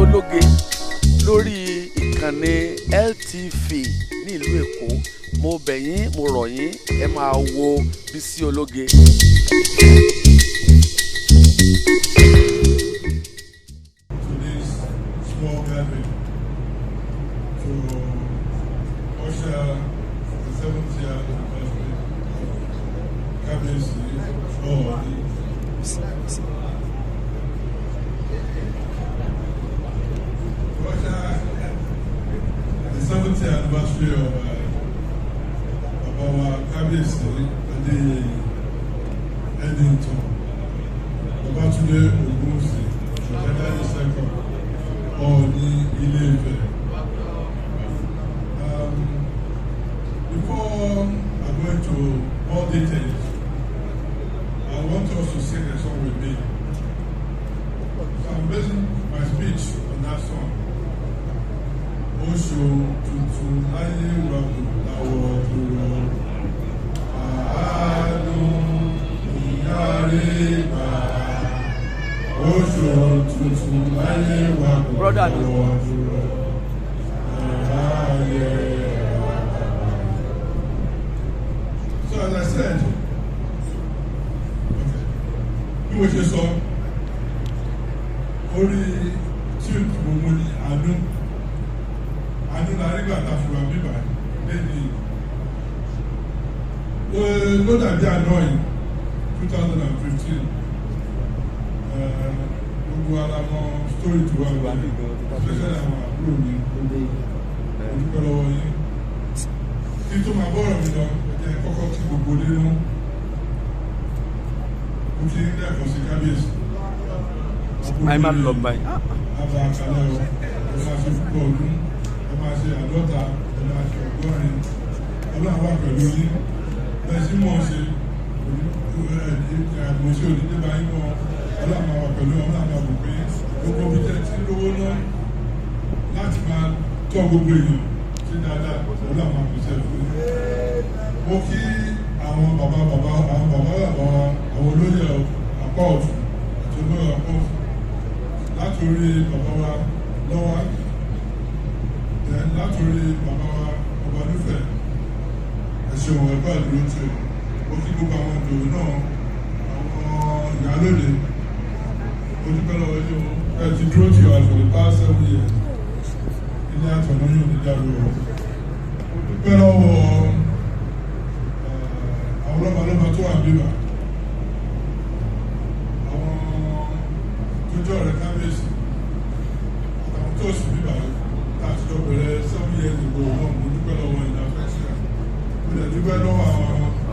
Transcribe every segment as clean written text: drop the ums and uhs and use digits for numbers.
Ológe lórí ìkànnì LTV ní ìlú Èkó. Mo bẹ̀ yín, mo rọ̀ yín, ẹ máa wo Bísí Ológe. To this small gathering to usher the seventh year anniversary of Kábíyèsí Ọọ̀ni. To usher the 70th year anniversary of Bàbá wa Kábíyèsí Adéyẹyè Ẹnìtàn Babátúndé Ògúnwùsì Ọ̀jájá second, Ọọ̀ni Ilé-Ifẹ̀. Before I go into more details, I want us to sing a song with me. So I'm basing my speech on that song. Oṣù tuntun láyé wa kò dáwọ́ dúró. Àánú ìyáre gbà. Oṣù tuntun láyé wa kò Brother mi. dáwọ́ dúró. Ààyè wa bàbá. So as I said, okay, bí mo ṣe sọ, orí tí mo mú ní àánú. Àánú la rí gbà tá a fi wà bíbà lẹ́yìn ló dàbí àná yìí, 2015, gbogbo ara mọ story tó wà lórí, especially àwọn àbúrò mi gbogbo. Mo dúpẹ́ lọ́wọ́ yín. Kí tó máa bọ́rọ̀ mi lọ, ẹ jẹ́ kọ́kọ́ kí gbogbo nínú. Mo kí ní ẹ̀kọ́ sí kábíyèsí. Àì máa lọ báyìí. Àbá àkàlẹ̀ o, ẹ máa ṣe púpọ̀ ọdún, ẹ máa ṣe 50, ẹ máa ṣe 80. Ọlọ́run wà pẹ̀lú yín. Bẹ́ẹ̀ sí mọ̀ ṣe àgbọ̀nṣe òní bá yín mọ́. Ọlọ́run máa wà pẹ̀lú, Ọlọ́run máa bùkún yín. Gbogbo bí tẹ́ ti lówó náà láti máa tọ́ gbogbo èèyàn sí dáadáa, Ọlọ́run máa pèsè fún yín. Mo kí àwọn bàbá bàbá, àwọn bàbá bàbá wa, àwọn olóyè apá ọ̀tún àti olóyè apá ọ̀tún, láti orí bàbá wa lọ́wọ́, then láti orí bàbá wa Ọbalúfẹ̀. Ẹ ṣeun, ẹ̀kọ́ àdúró tí o. Mo kí gbogbo àwọn ìdòwò náà, àwọn ìyálòde. Mo dúpẹ́ lọ́wọ́ yín o, ẹ ti dúró tì wá for the past 7 years. Ilé àtọ̀nà yóò ní dàrú o. Mo dúpẹ́ lọ́wọ́ àwọn lọ́balọ́ba tó wà níbà, àwọn tó jẹ́ ọ̀rẹ́ kábíyèsí àtàwọn tó sì bíbà tá a ti jọ bẹ̀rẹ̀ 7 years ago náà. Mo dúpẹ́ lọ́wọ́ ìdáfẹ́sẹ̀. Mo dẹ̀ dúpẹ́ lọ́wọ́ àwọn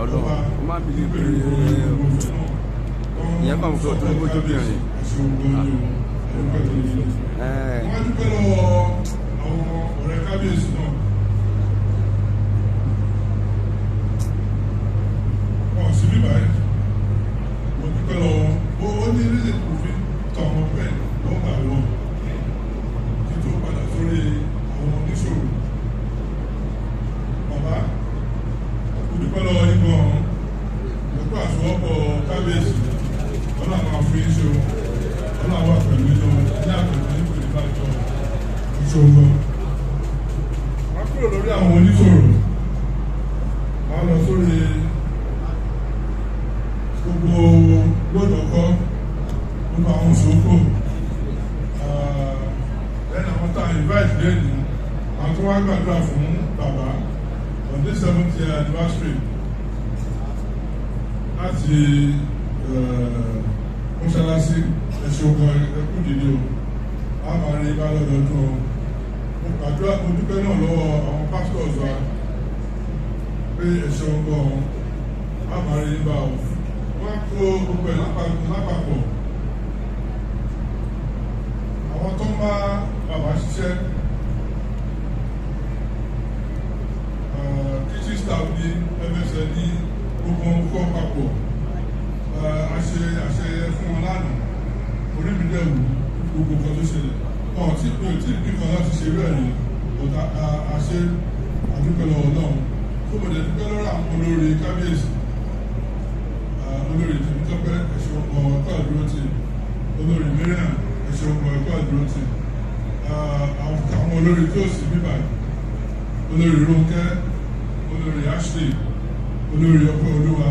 Ọlọ́run, ọba ó má bìlí pé nígbèrè gbogbo náà. Ìyẹn kàn fún ọtún bójú bìnrin. Ẹ̀ṣẹ̀ ògbọ́n ni o, ẹ̀dúpẹ́ tó ní. Wọ́n á dúpẹ́ lọ́wọ́ àwọn ọ̀rẹ́ kábíyèsí náà. Wọn ò sí bíbá yìí. Mo dúpẹ́ lọ́wọ́. Ó ní reason kò fi tọ̀ wọ́n pẹ́ one by one. Kí tó padà sórí àwọn oníṣòwò. Bàbá, mo dúpẹ́ lọ́wọ́ yín gan-an. Ẹ̀kú àsowọ́pọ̀ kábíyèsí. Ọlọ́run máa fún yín ṣe o. Ọlọ́run wà pẹ̀lú yín o. Ní àpẹẹrẹ yín kò ní bá jọ ìṣòro. Wọ́n kúrò lórí àwọn oníṣòwò. Wọ́n lọ sórí gbogbo lódòkọ́, gbogbo àwọn òṣòkò. Lẹ́nu àwọn tá a invite lẹ́nu, àwọn tó wá gbàdúrà fún bàbá on this seventh year anniversary láti mọ́ṣáláṣí, ẹ̀ṣẹ̀ ogun, ẹkú dìde o. A máa rí bá lọ́dọọdún o. Mo gbàdúrà, mo dúpẹ́ náà lọ́wọ́ àwọn pastors wa pé ẹ̀ṣẹ̀ ogun, a máa rí bá o. Wọ́n á kó gbogbo ẹ̀ lápapọ̀. Àwọn tó ń bá bàbá ṣiṣẹ́, teaching staff ní MSN ní gbogbo wọn kọ́ papọ̀, a ṣe àṣeyẹ fún wọn lánàá. Orí mi dẹ̀ wù gbogbo nǹkan tó ṣẹlẹ̀. Ọ̀ tí mi ò tí ì bí kan láti ṣe irú ẹ̀ rí, but a ṣe àdúpẹ́ lọ́wọ́ náà tó mo dẹ̀ dúpẹ́ lọ́rọ̀ àwọn olórí kábíyèsí, olórí Tèmítọ́pẹ́, ẹ̀ṣọ́ ọkọ̀ ẹ̀kọ́ àdúró tì, olórí Mariam, ẹ̀ṣọ́ ọkọ̀ ẹ̀kọ́ àdúró tì. Àwọn olórí tó sì bíbà, Olórí Rónkẹ́, Olórí Ashley, Olórí Ọpẹ́ Olúwa,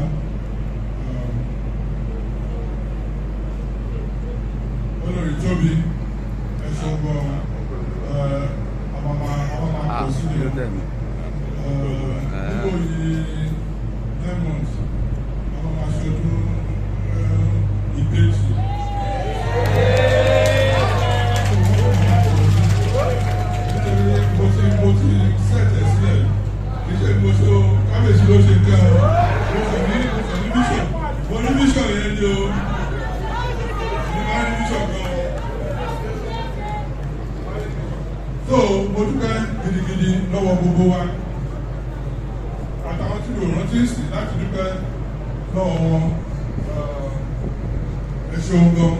Olórí Tóbi, ẹ̀ṣọ́ gbọ́ àwọn máa pọ̀ sí ni níbo yìí 9 months àwọn máa ṣe ọdún ìbejì. Nítorí mo ti set ẹ̀ sílẹ̀, kì í ṣe mo ṣe o, kábíyèsí ló ṣe nǹkan o. Mo kàn ní vision, mo ní vision yẹn ni o, mo máa ní vision gan o. So mo dúpẹ́ gidigidi lọ́wọ́ gbogbo wa àtàwọn tí mi ò rántí sí láti dúpẹ́ lọ́wọ́ wọn. Ẹ ṣeun gan.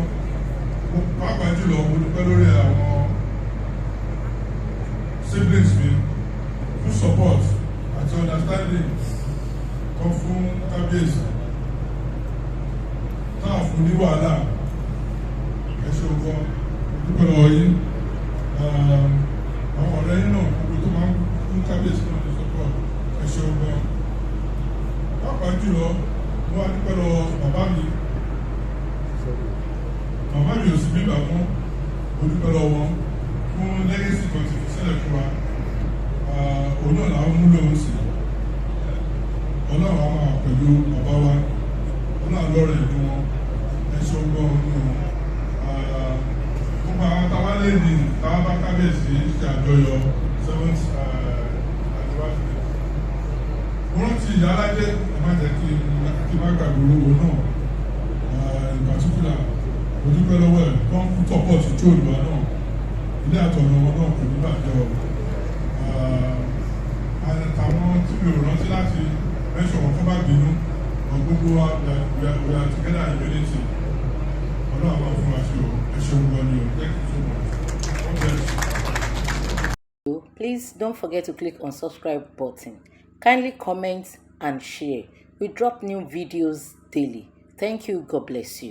Pàápàá jùlọ, mo dúpẹ́ lórí àwọn siblings mi fún support àti understanding kan fún kábíyèsí táà fún ní wàhálà. Ẹ ṣeun gan, mo dúpẹ́ lọ́wọ́ yín. Àwọn ọ̀rẹ́ yín náà gbogbo tó máa ń fún kábíyèsí náà ní support, ẹ ṣeun gan. Pàápàá jùlọ, mo wá dúpẹ́ lọ́wọ́ bàbá mi. Màmá mi ò sí bíbà fún, mo dúpẹ́ lọ́wọ́ wọn fún legacy kan ti fi sílẹ̀ fún wa. Òun náà làwọn mú lòun sí. Ọlọ́run á máa pẹ̀lú bàbá wa, Ọlọ́run lọ́rọ̀ ẹ̀mí wọn. Ẹ ṣeun gan ní o. Gbogbo àwọn táwa lè ní táwa bá kábíyèsí ṣe àjọyọ̀ seventh anniversary, mo rántí ìyá alájẹ, ẹ má jẹ́ kí n má gbàgbé owó náà in particular. Mo dúpẹ́ lọ́wọ́ ẹ̀ tó ń fún support tó olùwà náà. Ilé àtọ̀nà wọn náà kò ní bàjẹ́ o. Àtàwọn tí mi ò rántí láti mention wọn kọ́ bá bínú, but gbogbo wa, we are together in unity. Ọlọ́run máa fún wa ṣe o. Ẹ ṣeun gan ni o. Thank you so much. God bless you. Please don't forget to click on subscribe button. Kindly comment and share. We drop new videos daily. Thank you. God bless you.